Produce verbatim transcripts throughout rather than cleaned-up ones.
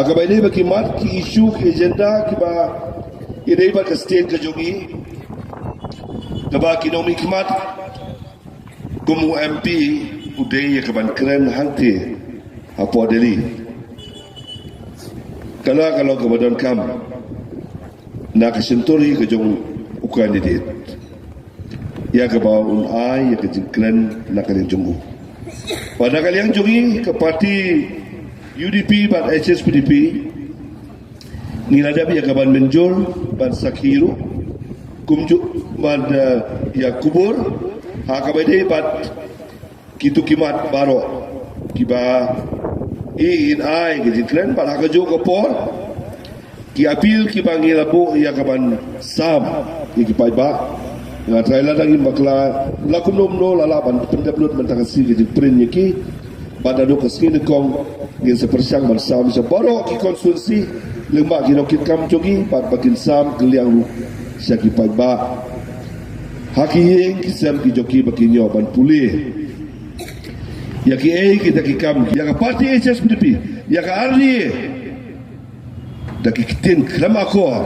Kaba ïadei bad ki mat, ki issue, ki agenda kiba ïadei bad ka state ka jong i, kaba ki nongmihkhmat kum u M P u dei ïa kaban kren hangtei hapoh Delhi. Kala ka long kaba donkam na ka shyntur hi ka jong u candidate ïa kaba un ai ïa ka jingkren na ka liang jong u. Bad na ka liang jong i, ka party U D P bad H S P D P, ngi la dep ïa kaban mynjur ban sakhi ruh, kumjuh bad, eh, ïa kubur ha kaba ïadei bad kito ki mat baroh kiba i in ai ka jingkren. Bad ha kajuh ka por, ki appeal kiba ngi la buh ïa kaban sam ïa ki paidbah, nga trai lada ngim bakla la kumno kumno, la lah ban pyndep lut mynta ka sngi ka jingprint ïa ki. Bad naduh ka sngi nyngkong ngin sa pyrshang ban sam sha baroh ki constituency lyngba ki nongkitkam jong ki, bad ba kin sam kylliang ruh sha ki paidbah ha ki ïing ki sem ki jong ki, ba kin ïoh ban pule ïa kiei kita ki kam ïa ka party H S P D P, ïa ka R D A, da ki ktien khlem akor,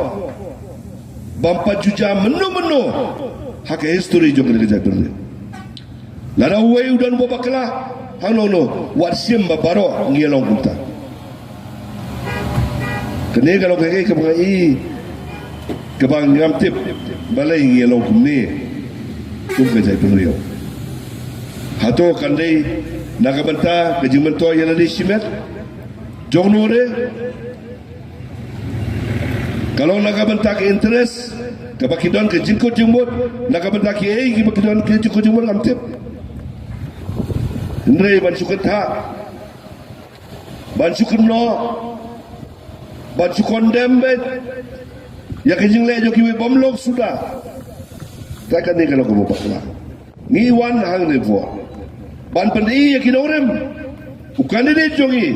bym pat ju jia mynno mynno ha ka history jong ka jaitbynriew. Lada uwei u don uba bakla hangno hangno, wat shim ba baroh ngi ïa long kumta. Kane ka long kaei kaba nga i, kaba ngam tip balei ngi ïa long kumne kum ka jaitbynriew. Hato kan dei na ka bynta ka jingmyntoi ïa lade shimet jong u nongrim? Ka long na ka bynta ka interest kaba ki don ka jingkut jingmut, na ka bynta kiei kiba ki don ka jingkut jingmut, ngam tip. Hynrei ban shu kynthah, ban shu kynnoh, ban shu condemn beit ïa ka jingleh jong kiwei bym long suda, te kane ka long kaba bakla. Ngi wan hangne bor ban pyni ïa ki nongrim. U candidate jong ngi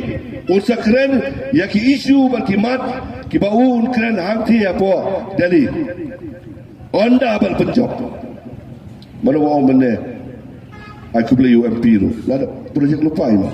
un sa kren ïa ki issue bad ki mat kiba u un kren hangtei hapoh Delhi. Ynda ban pynjop, mano ba ong mynne, ai khublei ïa u M P ruh, lada project lypa ïa ma.